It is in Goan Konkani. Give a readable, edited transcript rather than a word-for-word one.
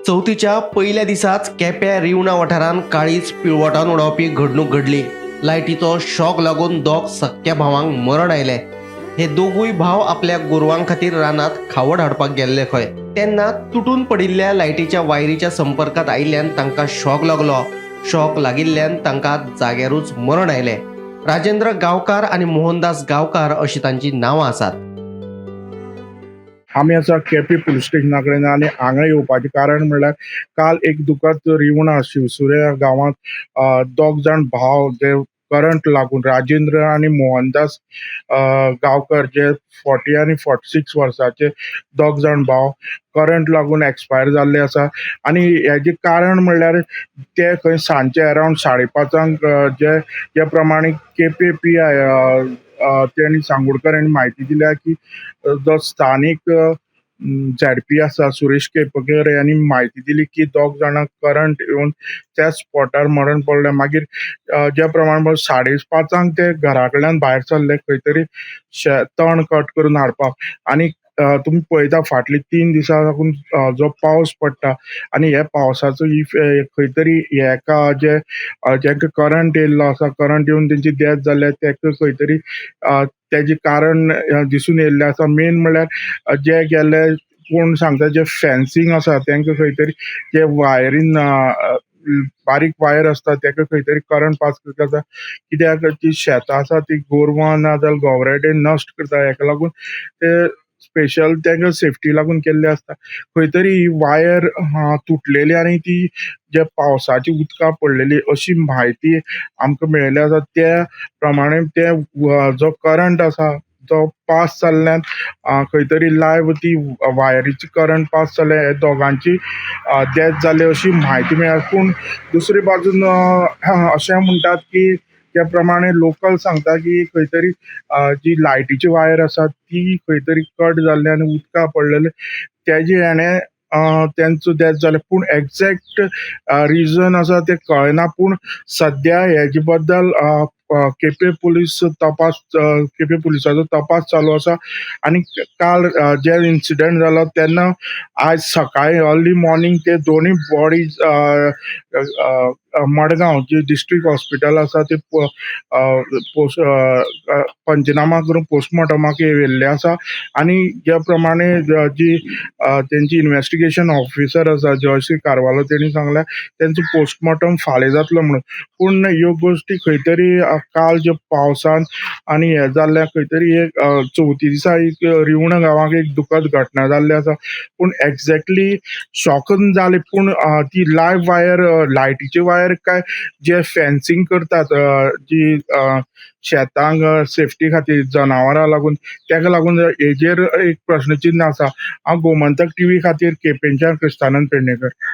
चवथीच्या पयल्या दिसाच केप्यां रिवणा वाठारांत काळीज पिळवटान उडोवपी घडणूक घडली. लायटीचो शॉक लागून दोग सख्या भावांक मरण आयलें. हे दोगूय भाव आपल्या गोरवां खातीर रानांत खावड हाडपाक गेल्ले खंय. तेन्ना तुटून पडिल्ल्या लायटीच्या वायरीच्या संपर्कात आयिल्ल्यान तांकां शॉक लागलो. शॉक लागिल्ल्यान तांकां जाग्यारूच मरण आयलें. राजेंद्र गांवकार आनी मोहनदास गांवकार अशी तांची नांवां आसात. आमी आसा केपी पुलीस स्टेशना कडेन आनी हांगा येवपाचें कारण म्हणल्यार काल एक दुखद रिवणा शिवसुऱ्या गांवांत दोग जाण भाव जे करंट लागून राजेंद्र आनी मोहनदास गांवकर जे 40 आनी 46 वर्साचे दोग जाण भाव करंट लागून एक्सपायर जाल्ले आसा. आनी हेजें कारण म्हणल्यार ते खंय सांजचे अरावंड 5:30 जे जे प्रमाणे केपे पी I तेणी सांगोडकर हांणी म्हायती दिल्या की जो स्थानीक झेडपी आसा सुरेश केपकर यांनी म्हायती दिली की दोग जाणांक करंट येवन त्या स्पॉटार मरण पडलें. मागीर ज्या प्रमाणे 5:30 ते घरा कडल्यान भायर सरले खंय तरी तण कट करून हाडपाक. आनी तुमी पळयता फाटली 3 दिसां साकून जो पावस पडटा आनी ह्या पावसाचो खंय तरी हेका जे जेंका करंट येयल्लो आसा, करंट येवन तेंची डेथ जाल्या, तेका खंय तरी तेजें कारण दिसून येयल्लें आसा. मेन म्हणल्यार जे गेल्ले कोण सांगता जे फेन्सिंग आसा तेंका खंय तरी जे वायरीन बारीक वायर आसता तेका खंय तरी करंट पास करता, कित्याक ती शेतां आसा ती गोरवां ना जाल्यार गोवरेटे नश्ट करता. हेका लागून ते स्पेशल तेंका सेफ्टी लागून केल्ले आसता. खंय तरी ही वायर तुटलेली आनी ती जे पावसाची उदकां पडलेली अशी म्हायती आमकां मेळिल्ली आसा. त्या प्रमाणे ते जो करंट आसा तो पास जाल्ल्यान खंय तरी लायव्ह ती वायरीची करंट पास जाल्ले हे दोगांची डेथ जाली अशी म्हायती मेळ्ळ्या. पूण दुसरे बाजून अशें म्हणटात की त्या प्रमाणे लोकल सांगता की खंय तरी जी लायटीची वायर आसा ती खंय तरी कट जाल्ली आनी उदकां पडलेले तेजे हेणे तेंचो डेथ जाले. पूण एग्जॅक्ट रिजन आसा तें कळना. पूण सद्या हेजे बद्दल केपे पुलीस तपास, केपे पुलिसाचो तपास चालू आसा. आनी काल जे इन्सिडंट जालो तेन्ना आज सकाळी अर्ली मॉर्निंग ते दोनूय बॉडीज मडगांव जी डिस्ट्रिक्ट हॉस्पिटल आसा ते पंचनामा करून पोस्टमॉर्टमाक व्हेल्ले आसा. आनी ज्या प्रमाणे जी तेंची इन्वेस्टिगेशन ऑफिसर आसा जयश्री कारवालो तेणी सांगलें तेंचो पोस्टमॉर्टम फाल्यां जातलो म्हणून. पूण ह्यो गोश्टी खंय तरी काल जे पावसान आनी हे जाल्ल्या खंय तरी एक चवथी दिसा एक रिवणा गांवाक एक दुखद घटना जाल्ली आसा. पूण एग्जॅक्टली शॉकन जाले, पूण ती लायव्ह वायर लायटीची वायर काय जे फेन्सिंग करतात जी शेतांक सेफ्टी खातीर जनावरां लागून तेका लागून हेजेर एक प्रश्नचिन्ह आसा. हांव गोमंतक टीव्ही खातीर केपेंच्यान क्रिस्तानंद पेडणेकर.